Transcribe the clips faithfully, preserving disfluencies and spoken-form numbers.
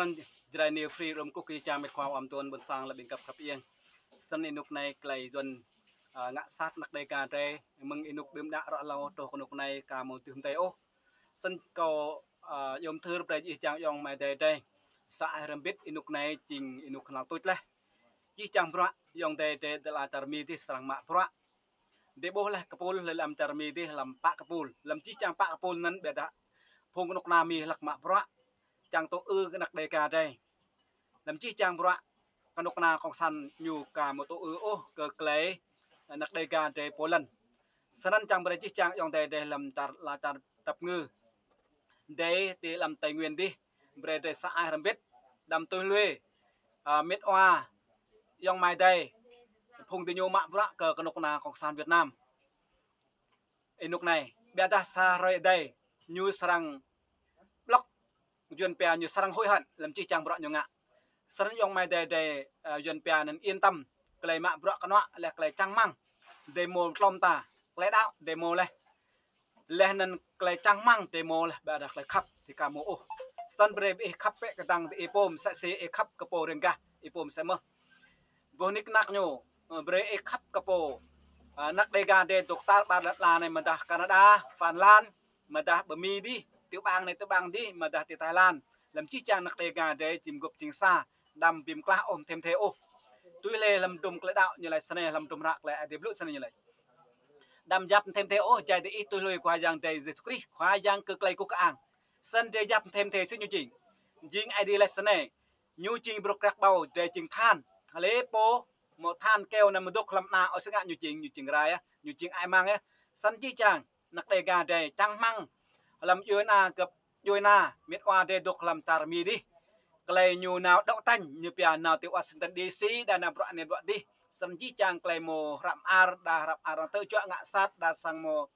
Jrai New Free rôm klŭk kơ čang met khua ƀôn sang lĕ ƀing găp khăp ieng. Snăn ênuk anai tơlơi Yuăn, a, ngă sat anăk Dêga drei, mơ̆ng ênuk đưm đă ră hlâo truh kơ ênuk anai ka mơ̆ dưm dei ôh. Snăn kâo, a, yôm thâo brei jih jang ayŏng amai adei drei. Sa ai hrăm bĭt ênuk anai jing ênuk knhal tuč laih. Jih jang bruă ayŏng adei drei tơlơi čar Mi dih srăng mă bruă. Drei ƀuh laih kơpul lĕ lăm čar Mi dih lăm pă kơpul. Lăm jih jang pă kơpul anăn ƀiădah phung knŭk kna Mi hlăk mă bruă. Čang tŭ ư kơ anăk Dêga drei. Lăm jih jang bruă knŭk kna kông san ñu ka mơ̆ tŭ ư ôh kơ tơlơi anăk Dêga drei pô lăn. Snăn čang brei jih jang ayŏng adei drei lăm čar, lăm čar tăp ngư. Drei ti lăm Tây Nguyên dih, brei drei sa ai hrăm bĭt, đăm tui lui, a, met wa, ayŏng amai adei, phung diñu mă bruă kơ knŭk kna kông san Việt Nam. Ênuk anai, ƀiădah sa hrơi adei, ñu srăng blŏk, Yuăn pia ñu srăng hối hận, lăm jih jang bruă ñu ngă. Snăn ayŏng amai adei drei, a, Yuăn pia anăn yên tâm, tơlơi mă bruă kơnuă, leh tơlơi čang rơmang, drei mâo tlŏm ta, tơlơi đăo, drei mâo laih. Leh anăn tơlơi čang rơmang drei mâo laih ƀiădah tơlơi khăp ti ka mâo ôh. Snăn brei ih khăp pĕ kơdăng ti ih pô msĕ si ih khăp kơ pô riêng gah ih pô msĕ mơh. Boh nik nak ñu, ơ, brei ih khăp kơ pô. A, anăk Dêga drei dôk tar ƀar lăn ala anai mơ̆ng dah Canada, Phần Lan, mơ̆ng dah ƀơi Mi dih, ti ƀang anai ti ƀang dih, mơ̆ng dah ti Thái Lan. Lăm jih jang anăk Dêga drei jing gŏp jing sa, đăm bi mơklah ôh, mthê mthê ôh. Tui lui lăm dŭm tơlơi đăo ñu laĭ snei, lăm dŭm hră tơlơi Aê Diê blŭ snei ñu laĭ. Đăm yap mthê mthê ôh, jai dih ih tui lui Khua Yang drei Yêsu Krist, Khua Yang kơ tơlơi guh kơang. Snăn drei yap mthê mthê si ñu jing. Jing Aê Diê laĭ snei, ñu jing bruă kriăk ƀâo, drei jing than. Hlei pô mâo than keo anăn mơ̆ dôk hlăm anăn ôh si ngă ñu jing, ñu jing rai yơh, ñu jing ai mang yơh. Snăn jih jang anăk Dêga drei čang rơmang lăm djuê ana găp djuê ana, met wa drei dôk lăm čar Mi dih. Tơlơi ñu nao đấu tranh, ñu pia nao ti Washington D C, đa nao bruă anei bruă dih. Snăn jih jang tơlơi mâo hră mơar, đa hră mơar arăng tơjuă ngă sat, đa sang mâo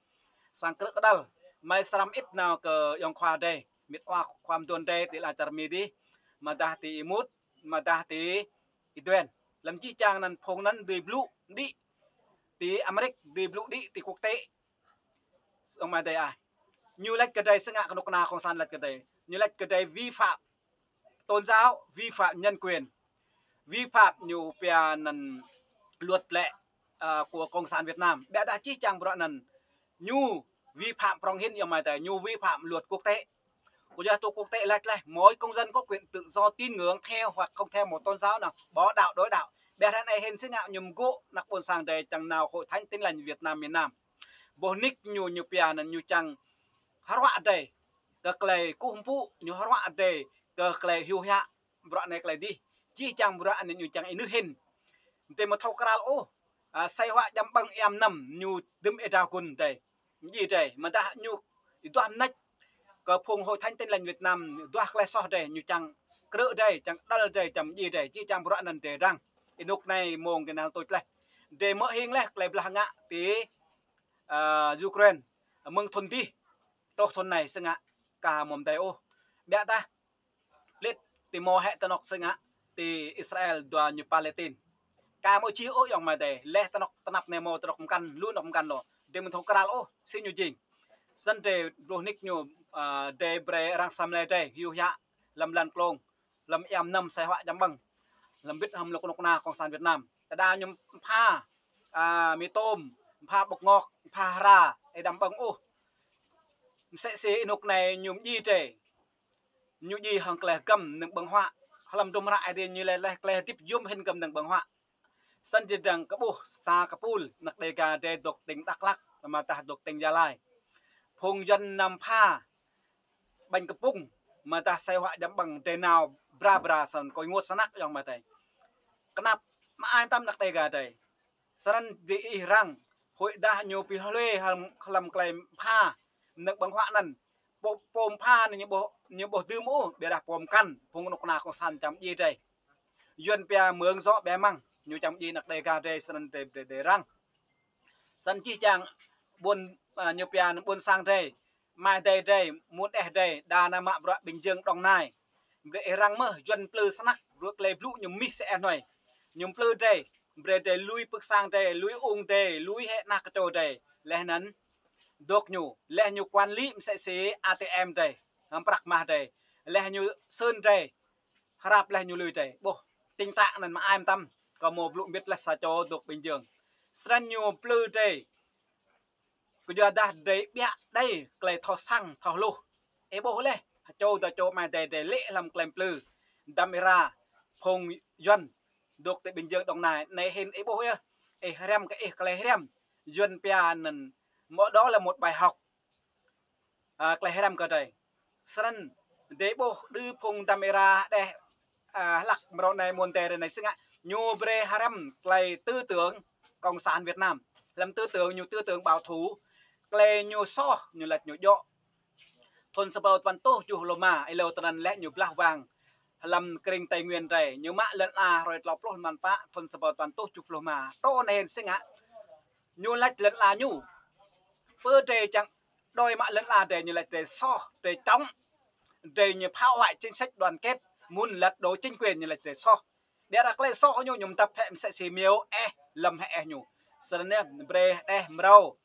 sang krư̆ kơđăl. Mơi srăng mơĭt nao kơ ayŏng khua drei, met wa khua mduôn drei ti lăn čar Mi dih, mơ̆ng dah ti Y Mut, mơ̆ng dah ti Y Duen. Lăm jih jang anăn phung anăn dưi blŭ đĭ ti Amêrik, dưi blŭ đĭ ti quốc tế. Ayŏng amai adei ah. Ñu laĭ kơ drei si ngă knŭk kna kông san laĭ kơ drei. Ñu laĭ kơ drei vi phạm tôn giáo, vi phạm nhân quyền, vi phạm ñu pia anăn luật lệ, a, của Cộng sản Việt Nam. Ƀiădah jih jang bruă anăn ñu vi phạm prŏng hĭn ayŏng amai adei, ñu vi phạm luật quốc tế. Kơ yua tơ quốc tế laĭ laih, mỗi công dân có quyền tự do tín ngưỡng theo hoặc không theo một tôn giáo nào, bỏ đạo, đổi đạo. Ƀiădah anei hĭn si ngă ñu mgŭ anăk ƀôn sang drei čang nao Hội Thánh Tin Lành Việt Nam miền Nam. Boh nik ñu, ñu pia anăn ñu čang hruă drei kơ tơlơi kơkuh mpŭ, ñu hruă drei kơ tơlơi hiu hiă, bruă anei tơlơi dih. Jih jang bruă anăn ñu čang ênưh hĭn. Drei mơ̆ thâo kral ôh, a, sai hua jăm ƀơ̆ng iam năm ñu dưm êdrao gun drei, mdjiê drei, mơ̆ng dah ñu duah mnêč kơ phung Hội Thánh Tin Lành Việt Nam, duah tơlơi soh drei, ñu čang krư̆ drei, čang đăl drei, čang mdjiê drei, jih jang bruă anăn drei răng. Ênuk anei mông knhal tuč laih. Drei hmư̆ hing laih tơlơi blah ngă ti, a, Ukraine, mơ̆ng thŭn dih truh thŭn anei si ngă ka mâo mdei ôh. Ƀiădah plĕt ti mâo hĕ tơnŏk si ngă ti Israel dua ñu Palestine. Ka mâo čih ôh ayŏng amai adei, leh tơnŏk tơnap anei mâo tơnŏk mkăn, lu tơnŏk mkăn lŏ. Drei mơ̆ thâo kral ôh si ñu jing. Snăn drei boh nik ñu, a, drei brei arăng sa mlei drei hiu hiă lăm lăn klông, lăm iam năm sai hua jăm ƀơ̆ng, lăm bĭt hăm lu knŭk kna kông san Việt Nam. Tơdah ñu pha, a, mì tôm, pha bột ngọt, pha hra, ih đăm ƀơ̆ng ôh. Msĕ si ênuk anei ñu mdjiê drei, ñu djiê hŏng tơlơi hgăm mơnơ̆ng ƀơ̆ng huă. Hlăm dŭm hră Aê Diê ñu laĭ laih tơlơi hơdip yuôm hĭn kơ mơnơ̆ng ƀơ̆ng huă. Snăn drei dăng kơ ƀuh sa kơpul anăk Dêga drei dôk tỉnh Đắk Lắk, mơ̆ng dah dôk tỉnh Gia Lai. Phung Yuăn nao pha ƀañ kơpŭng, mơ̆ng dah sai hua jăm ƀơ̆ng drei nao bra bra snăn kơ ênguôt snăk ayŏng amai adei. Knap mơai tăm anăk Dêga drei. Snăn drei ih răng, huĭ dah ñu bi hlue hlăm, hlăm tơlơi pha mơnơ̆ng ƀơ̆ng huă anăn. Pô, pô pha anăn ñu ƀuh, ñu ƀuh dưm ôh, ƀiădah pô mkăn, phung knŭk kna kông san čang mdjiê drei. Yuăn pia mơ̆ng dŏ ƀiă mơ̆ng, ñu čang mdjiê anăk Dêga drei, snăn drei, drei, drei răng. Snăn jih jang ƀuôn, a, ñu pia ƀuôn sang drei, amai adei drei, mơ̆ng đeh drei, đa nao mă bruă Bình Dương, Đồng Nai. Brei ih răng mơh, Yuăn mplư snăk, bruă tơlơi blŭ ñu mih sĕ eh hnoi. Ñu mplư drei, brei drei lui pưk sang drei, lui ung drei, lui hĕ anăk kơčô drei. Leh anăn dôk ñu, leh ñu quản lý msĕ si A T M drei, hăm prăk mah drei. Leh ñu sơn drei, hrăp laih ñu lui drơi. Ƀuh, tĭng tă anŭn mă ai mơtam, kơ mơ̆ blŭ ƀĭt laih sa čô dŏ Bình Dương. Srăn ñu plư drơi. Kơ yua dah drơi ƀiă đei, klei thâo săng, thâo hluh. Ih ƀuh laih, čô dah čô amai adơi drơi lĕ hlăm klei plư. Dăm ih ra, phung Yuan, dŏ ti Bình Dương Đồng Nai, anai hĭn ih ƀuh yơh. Ih hriăm kơ ih klei hriăm. Yuan pia anŭn, mơ̆ đó là một bài học. A, klei hriăm kơ drơi. Srăn, drơi ƀuh đơ phung dăm ih ra đeh, a, hlăk mrô anai mơ̆n drơi anai sĭt ngă. Ñu brơi hriăm klei tư tưởng Cộng sản Việt Nam. Hlăm tư tưởng ñu tư tưởng bảo thủ. Klei ñu soh, ñu laĭ ñu djŏ. Thŭn sa rơbâo tơpăn rơtuh tơjuh pluh rơma, ih lâo tơnăn lĕ ñu blah wang. Hlăm krĭng Tây Nguyên drơi, ñu mă lŏn ala hrơi tlâo pluh mlan pă, thŭn sa rơbâo tơpăn rơtuh tơjuh pluh rơma. Trô anai hĭn sĭt ngă. Ñu laĭ lŏn ala ñu. Pơ drơi čang đôi mă lŏn ala drơi ñu laĭ drơi soh, drơi chống, drơi ñu phá hoại chính sách đoàn kết, muốn lật đổ chính quyền ñu laĭ drơi soh. Biă dah klei soh ñu ñu mơdăp hĕ mơsĕ si miêu eh, lăm hĕ eh ñu. Srăn anai, brơi đeh mrâo.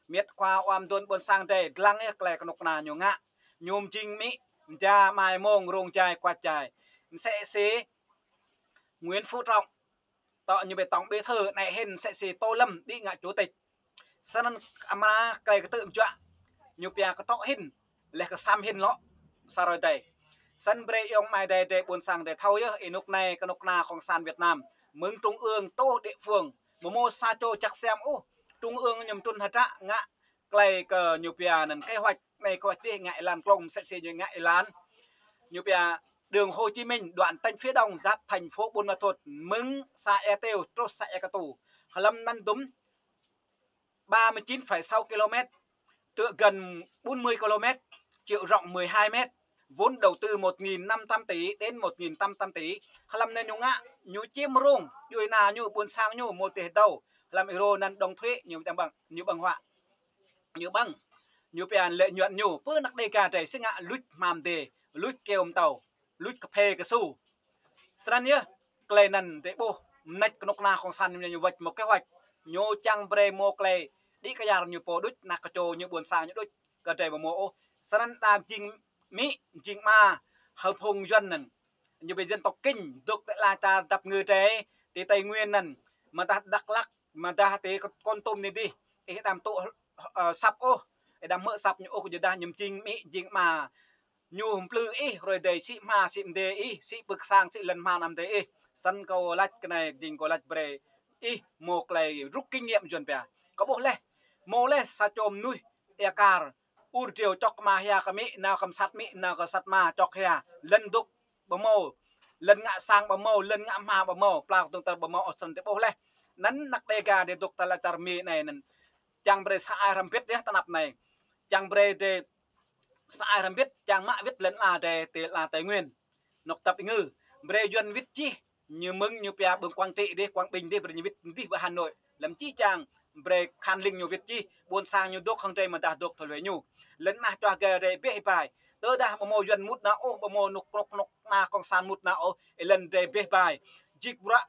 Miêt khua ua mơdôn ƀôn sang drơi, dlăng eh klei kơnuk kơna ñu ngă. Ñu mjing amĭ, mja amai mông rông jai kuăč jai. Mơsĕ si Nguyễn Phú Trọng. Tŏ ñu ƀơi tổng bí thư anai hĭn mơsĕ si Tô Lâm đĭ ngă chủ tịch. Srăn anŭn amra klei kơtư̆ mjuă. Ñu pia kơtrŏ hĭn, laih kơsăm hĭn lŏ. Sa hrơi adai. Srăn brơi ayŏng amai adơi drơi ƀôn sang drơi thâo yơh, ih nuk anai kơnuk kơna Cộng sản Việt Nam. Mơ̆ng trung ương truh địa phương. Mơ̆ mơ̆ sa čô čăk siam ôh. Trung ương ñu mtrŭn hơdră ngă klei kơ ñu pia anŭn kế hoạch, anai kế hoạch tih ngă êlan klông, mơsĕ si ñu ngă êlan. Ñu pia đường Hồ Chí Minh đoạn tỉnh phía đông giáp thành phố Buôn Ma Thuột, mơ̆ng xã Ea Tiêu truh xã Ea Katu. Hlăm anŭn dŭm ba mươi chín phẩy sáu ki-lô-mét, tựa gần bốn mươi ki-lô-mét, chiều rộng mười hai mét, vốn đầu tư một nghìn năm trăm tỷ đến một nghìn tám trăm tỷ. Hlăm anai ñu ngă, ñu čiêm rông, djuai ana ñu, ƀôn sang ñu, mơ̆ tih dâu. Hlăm ih rô anŭn đóng thuế, ñu ƀăng, ñu ƀăng huă. Ñu ƀăng, ñu pia lợi nhuận ñu, pơ anăk Đêga drơi sĭt ngă luč hmam dê, luč keo mtâo, luč kơphê kơsu. Srăn yơh, klei anŭn drơi ƀuh, mơneč kơnuk kơna Cộng sản ñu wăč mơ̆ kế hoạch. Ñu čang brơi mơ̆ klei, đĭ kyar ñu pô đôč, anăk kơčô ñu ƀôn sang ñu đôč, kơ drơi ƀu mơ̆ ôh. Srăn đa mjing amĭ, mjing ama, hơ phung Yuan anŭn. Ñu ƀơi dân tộc Kinh, dŏ ti ala čar dăp ngư drơi, ti Tây Nguyên anŭn, mơdah Dak Lak, mơdah ti Kon Tum anai dih, ih đăm tŭ, ơ, săp ôh, ih đăm hmư̆ săp ñu ôh, kơ yua dah ñu mjing amĭ, mjing ama. Ñu mplư ih, hrơi adai sĭ hma, sĭ mdê ih, sĭ pơk sang, sĭ lŏn hma anăm dê ih. Srăn kâo laĭ kơ anai, jing kâo laĭ brơi ih mơ̆ klei rút kinh nghiệm Yuan pia. Kâo ƀuh laih, mơ̆ laih sa čô mơnuih, ea kar, ur driâo čŏk kơ ama hia kơ amĭ, nao kơ sat amĭ, nao kơ sat ama čŏk hia. Lŏn dŏ ƀu mơ̆, lŏn ngă sang ƀu mơ̆, lŏn ngă hma ƀu mơ̆, pla tơ̆ng tơ̆ ƀu mơ̆, ôh srăn drơi ƀuh laih. Anŭn anăk Đêga drơi dŏ ti ala čar Mi anai anŭn. Čang brơi sa ai hrăm bĭt yơh tơnap anai. Čang brơi drơi sa ai hrăm bĭt, čang mă wĭt lŏn ala drơi ti ala Tây Nguyên. Anŏk tăp ngư. Brơi Yuan wĭt čih, ñu mơ̆ng ñu pia ƀơi Quảng Trị dih, Quảng Bình dih, brơi ñu wĭt dih ƀơi Hà Nội. Lăm čih čang, brơi khan ling ñu wĭt čih, ƀôn sang ñu dŏ hăng drơi mơdah dŏ thoi lui ñu. Lŏn anah čuah gơ̆ drơi bĕ bai. Tơdah ƀu mơ̆ Yuan mŭt nao ôh, ƀu mơ̆ anŏk anŏk anŏk kơnuk kơna Cộng sản mŭt nao ôh, ih lŏn drơi bĕ bai. Jik bruă,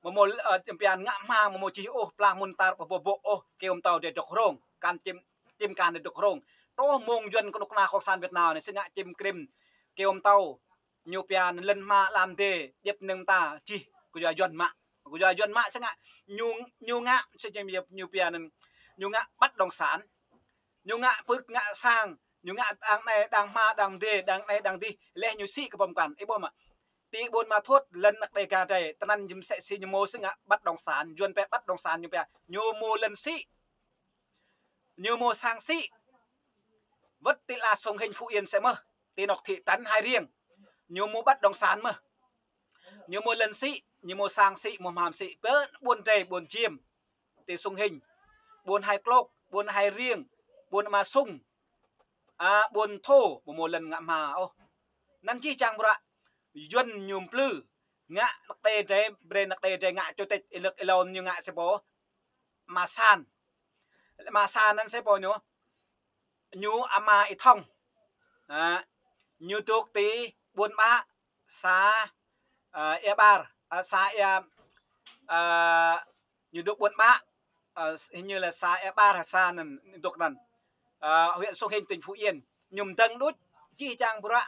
ƀu mơ̆, ơ, čem pian ngă hma, ƀu mơ̆ čih ôh, pla mŭn tar ƀu ƀuh ƀuh ôh, keo mtâo drơi dŏ hrông, kan čim, čim kan drơi dŏ hrông. Truh mơ̆ng Yuan kơnuk kơna Cộng sản Việt Nam anai sĭt ngă čim krĭm, keo mtâo, ñu pia lŏn hma ala mdê, djŏp mơnơ̆ng mơta čih, kơ yua Yuan mă. Kơ yua Yuan mă sĭt ngă, ñu, ñu ngă, sĭt ñu, ñu pia anŭn, ñu ngă bất động sản. Ñu ngă pơk ngă sang, ñu ngă đang anai, đang hma, đang mdê, đang anai, đang dih, laih ñu sĭ kơ pơm kan, ih ƀuh mă. Ti Buôn Ma Thuột, lŏn anăk Đêga drơi, tơnăn jing mơsĕ si ñu mơ̆ sĭt ngă bất động sản, Yuan pia bất động sản ñu pia, ñu mơ̆ lŏn sĭ. Ñu mơ̆ sang sĭ. Wơ̆t ti ala Sông Hinh Phú Yên sĭ mơ̆, ti anŏk thị trấn Hai Riêng. Ñu mơ̆ bất động sản mơ̆. Ñu mơ̆ lŏn sĭ, ñu mơ̆ sang sĭ, mơ̆ hmam sĭ, pơ ƀuôn drơi, ƀuôn Diêm, ti Sông Hinh, ƀuôn Hai Klôk, ƀuôn Hai Riêng, ƀuôn Ama Sung, a, ƀuôn Thô, ƀu mơ̆ lŏn ngă hma ôh. Anŭn čih čang bruă, Yuan ñu mplư, ngă anăk Đê drơi, brơi anăk Đê drơi ngă chủ tịch, ih lŏk ih lŏn ñu ngă sĭ pô, Ama San. Ama San anŭn sĭ pô ñu, ñu ama Y Thông. A, ñu dŏ ti Buôn Bă, xã, a, Ea Bar, a, xã Ea, a, ñu dŏ Buôn Bă, a, hình như là xã Ea Bar hay xã anŭn, ñu dŏ anŭn. A, huyện Sông Hinh, tỉnh Phú Yên. Ñu mơdơ̆ng đôč, čih čang bruă.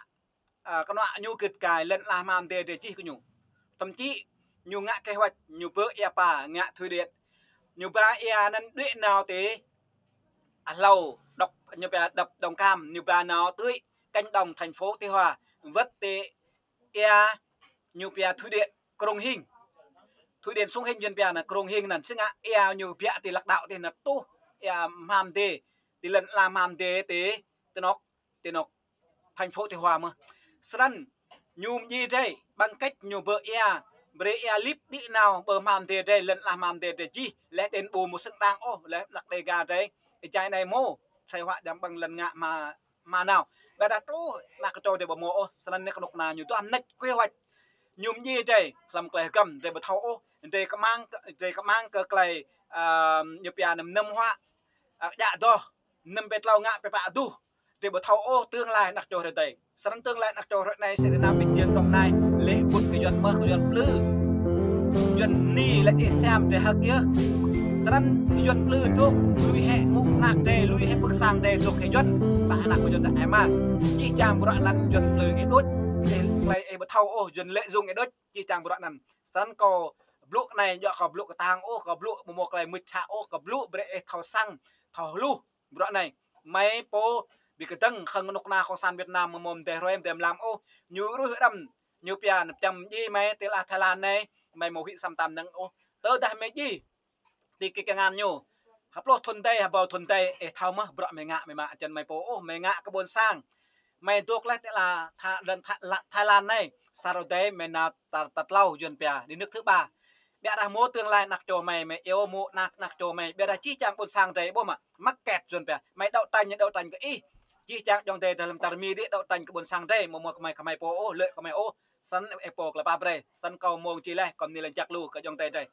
Ơ, kơnuk ñu git gai lŏn ala hmam dê dê čih kơ ñu. Thậm chí ñu ngă kế hoạch, ñu bơ ia pa ngă thủy điện. Ñu ba ia anŭn đuaĭ nao tê hlâo độc, ñu pia đập Đồng Cam, ñu ba nao tui cánh đồng thành phố Tuy Hòa, wơ̆t tê ia ñu pia thủy điện Krông Hing. Thủy điện Sông Hinh Yuan pia anŭn Krông Hing anŭn, sĭt ngă ia ñu biă tê lăk đăo tê anŭn tuh ia hmam dê, tê lŏn ala hmam dê tê, tê anŏ, tê anŏ thành phố Tuy Hòa mơ̆n. Srăn ñu mjĭ dê, bằng cách ñu bơ ia, brơi ia lip đĭ nao bơ hmam dê dê, lŏn ala hmam dê dê čih, lĕ đền bù mơ̆ xứng đáng ôh, lĕ anăk Đêga dê, ih jai anai mơ̆, sai huă jăm ƀơ̆ng lŏn ngă hma, hma nao. Ƀiă dah truh anăk čô dê ƀu mơ̆ ôh, srăn anai kơnuk kơna ñu tuah nĕč quy hoạch. Ñu mjĭ dê, hlăm tơlơi hơgăm, dê ƀu thâo ôh, dê kơmang, dê kơmang kơ tơlơi, ơ, ñu pia anŭn mơnam huă, ơ, djă doh, mơnam pê tlâo ngă pê pă duh, dê ƀu thâo ôh tương lai anăk čô rơdêh. Srăn tương lai anăk čô rơdêh anai, sĕ tơnap Bình Dương Đồng Nai, lĕ ƀut kơ Yuan mơ̆ kơ Yuan plư. Yuan ni lĕ ih siam dê hơk yơh. Srăn Yuan plư dôk, lui hĕ mŭk anăk dê, lui hĕ pơ̆k sang dê dôk hĕ Yuan, ƀă anăk kơ Yuan dă ema. Čih čang bruă anŭn Yuan plư ih đôč, ih tơlơi ih ƀu thâo ôh, Yuan lĕ dùng ih đôč, čih čang bruă anŭn. Srăn kâo blŭ kơ anai, djơ̆ kâo blŭ kơtang ôh, kâo blŭ mơ̆ mơ̆ tơlơi mŭt čă ôh, kâo blŭ brơi ih thâo săng, thâo hluh. Bruă anai, mơi pô ƀu kơdơ̆ng khăng kơnuk kơna Cộng sản Việt Nam mơ̆ mơ̆ mơdeh ruai mơdeh mlam ôh. Ñu ruih răm, ñu pia anŭn pơčăm djai mơi tê ala Thái Lan anai, mơi mơ̆ huĭ săm tam năng ôh. Tơdah mơi djai, tê kơ kơngan ñu. Hơpluh thŭn dê, hơbâo thŭn dê, ih thâo mơ̆ bruă mơi ngă, mơi mă čăn mơi pô ôh, mơi ngă kơ ƀôn sang. Mơi dôk laih tê ala Tha-, lŏn Tha-, la-, Thái Lan anai, sa rơdêh mơi nao ta-, ta tlâo Yuan pia, đi nước thứ ba. Ƀiă dah mơ̆ tương lai anăk čô mơi, mơi iâu mơ̆ anăk, anăk čô mơi, ƀiă dah čih čang ƀôn sang dê ƀuh mă, mă kĕt Yuan pia. Mơi đấu tranh, ñu đấu tranh kơ ih. Čih čang ayŏng adơi dah lăm tar mi dê đấu tranh kơ ƀôn sang dê, mơ̆ mơ̆ kơ mơi, kơ mơi pô ôh, lĕ kơ mơi ôh. Srăn ih pô tơlơi pap brơi, srăn kâo mơ̆ng či laih, kâo mơni lĕ jak lu kơ ayŏng adơi dê.